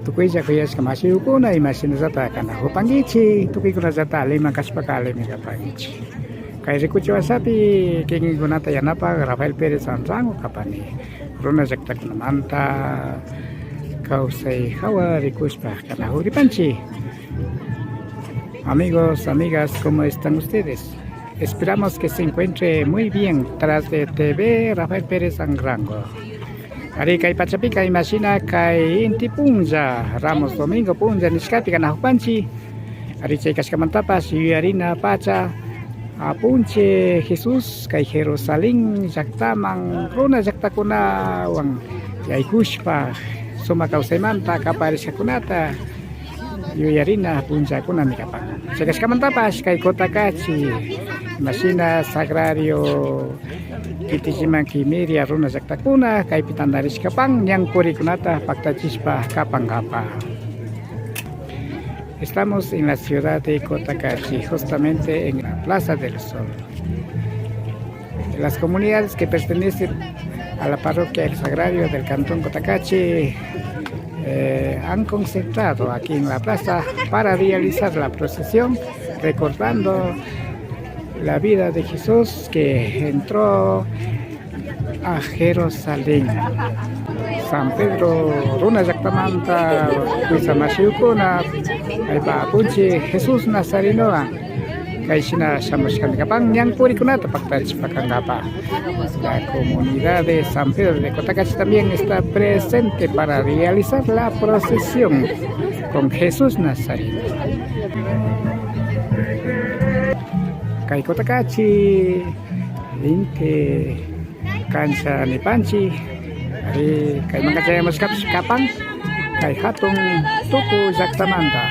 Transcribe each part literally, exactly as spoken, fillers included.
Tukuylla kuyashka mashikuna, imashinallata kanakupankichik, tukuykunallata alliman kashpaka alliman kapankichik. Kay rikuchiwashapi kikinkunata yanapak Rafael Pérez Anrango kapani, runa llaktakunamanta kawsay hawa rikushpa kanakuripanchik. Amigos, amigas, ¿cómo están ustedes? Esperamos que se encuentre muy bien tras de T V Rafael Pérez Anrango. Ari, kay pachapika imashina kay inti punlla, Ramos Domingo punlla nishkapi kanakupanchik. Ari, chay kashkamantapash yuyarina pacha, Apunchik Jesús kay Jerusalén llaktaman runa llaktakunawan yaykushpa sumak kawsaymanta kaparishkakunata yuyarina punllakunami kapan. Chay kashkamantapash kay Cotacachi, imashina Sagrario, Quitichiman Quimiria runa llaktakuna kaypi tantarishkapan ñan purikunata paktachishpa kapankapa. Estamos en la ciudad de Cotacachi, justamente en la Plaza del Sol. Las comunidades que pertenecen a la parroquia El Sagrario del cantón Cotacachi, eh, han concentrado aquí en la plaza para realizar la procesión, recordando la vida de Jesús que entró a Jerusalén. San Pedro runa llaktamanta kuytsa mashikuna, paypak apunchik Jesús Nazarenowan kayshina shamushkami kapan ñan purikunata paktachishpa kankapa. La comunidad de San Pedro de Cotacachi también está presente para realizar la procesión con Jesús Nazareno. Kay Cotacachi inti kancha nipanchik. Ari, kaymanka chayamushkapish kapan kay hatun tuku llaktamanta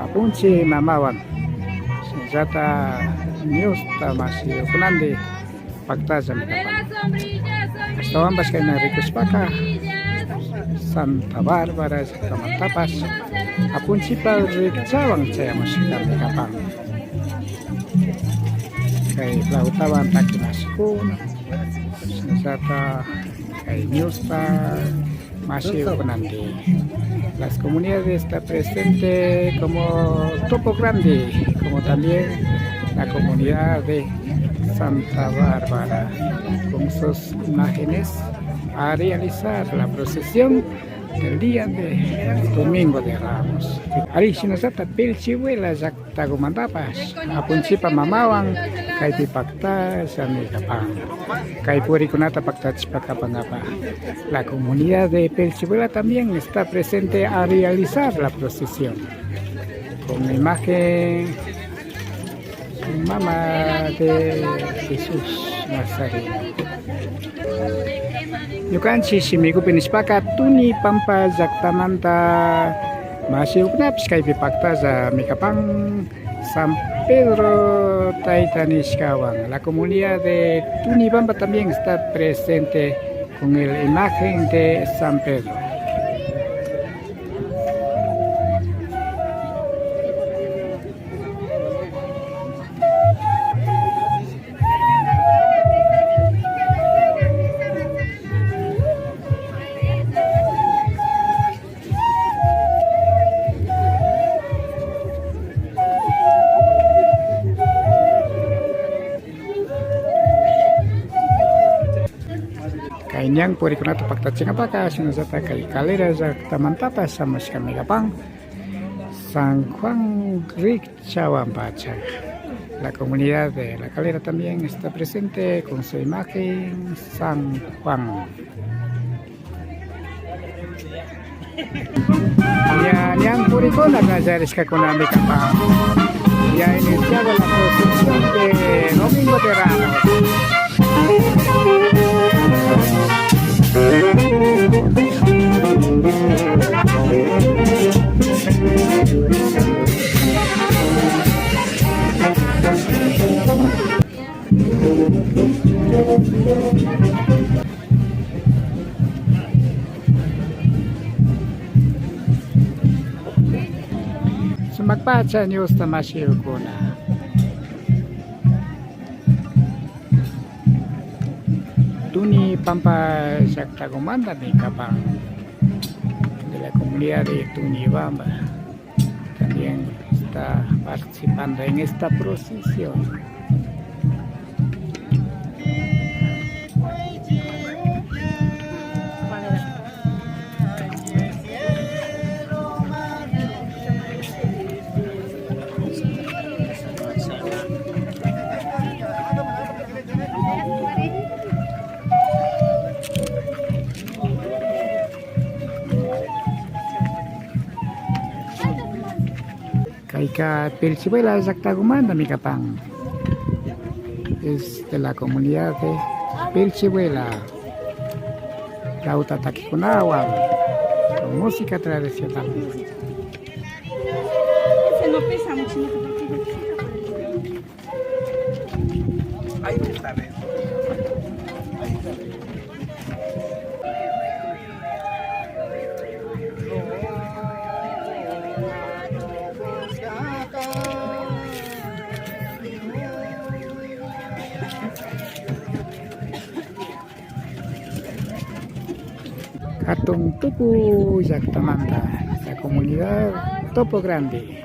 apunchik mamawan, shinallata ñusta mashikukunandi paktallami kapan. Ashtawanpash kayman rikushpaka Santa Bárbara llaktamantapash apunchikpak rikchawan chayamushkami kapan. Kay flautawan taki mashikuna, shinallata kay ñusta mashikukunandi. Las comunidades está presente como Topo Grande, como también la comunidad de Santa Bárbara, con sus imágenes a realizar la procesión del día de Domingo de Ramos. Ari, shinallata Pelchihuela llaktakumantapash apunchikpak mamawan kaypi paktallami kapan. Kay purikunata paktachishpa kapankapa. La comunidad de Pelchihuela también está presente a realizar la procesión con imagen Mama de Jesús Nazareno. Ñukanchik shimikupi nishpaka Tuni Pampa llaktamanta mashikunapish kaypi paktallami kapan San Pedro Tayta nishkawan. La comunidad de Tuni Pampa también está presente con el imagen de San Pedro. Kay ñan purikunata paktachinkapaka, shinallata kay Calera llaktamantapash shamushkami kapan San Juan rikchawanpacha. La comunidad de La Calera también está presente con su imagen San Juan. Ña, ñan purikuna kallarishkakunami kapan. Ya iniciado la procesión de Domingo de Ramos. Sumak pacha ñusta mashikuna. Tuni Pampa llaktakumantami kapan. De la comunidad Comunidad de Tuñibamba también está participando en esta procesión. Kayka Pilchihuela llaktakumantami kapan. Es de la comunidad de Pilchihuela. Flauta takikunawan, con música tradicional. Hatun Tupu llaktamanta, la comunidad Topo Grande.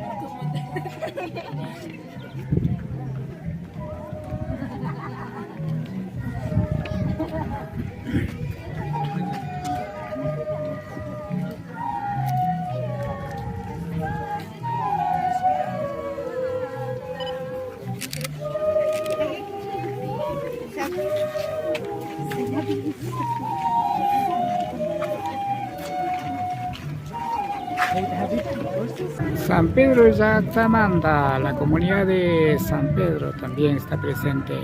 San Pedro llaktamanta, la comunidad de San Pedro también está presente.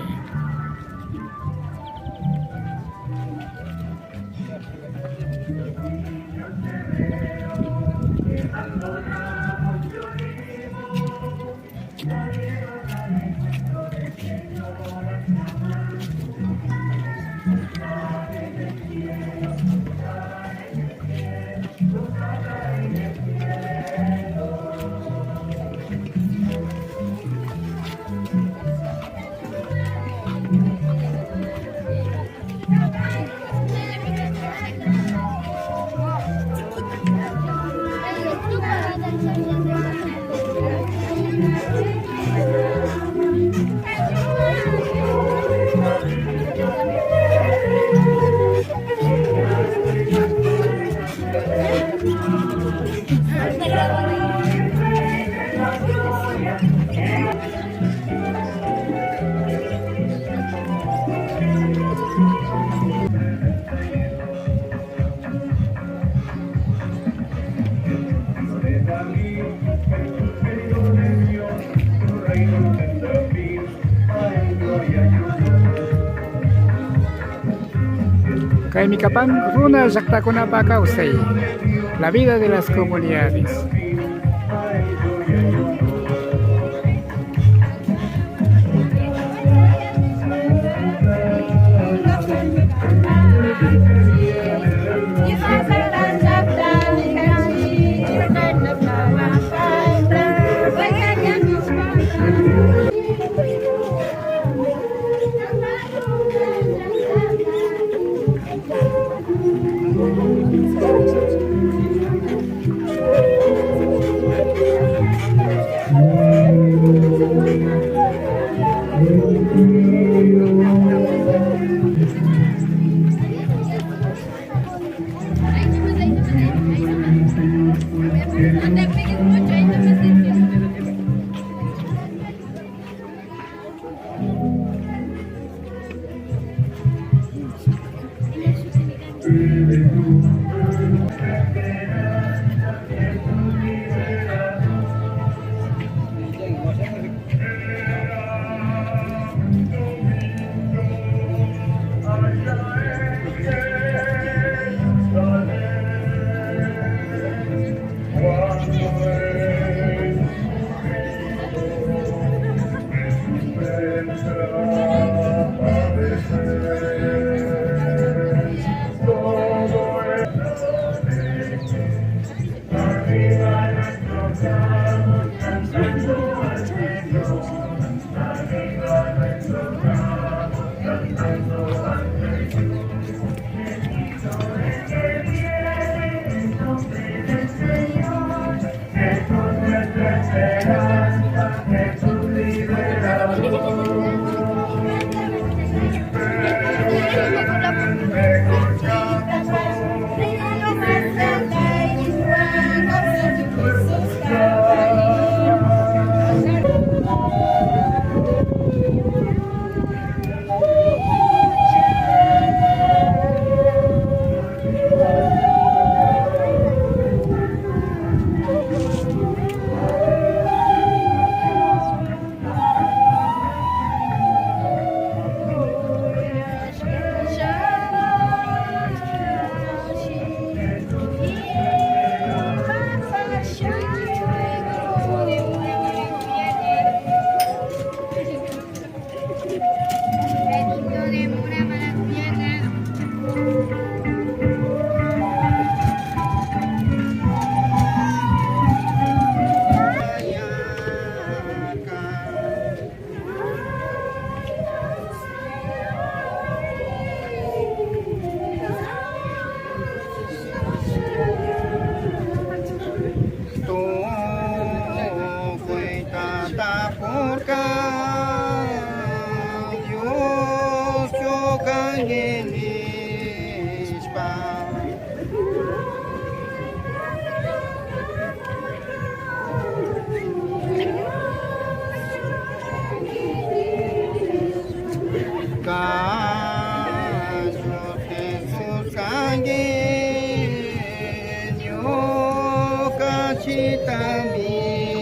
Kaymi kapan runa llaktakunapa kawsay, la vida de las comunidades. Chitami.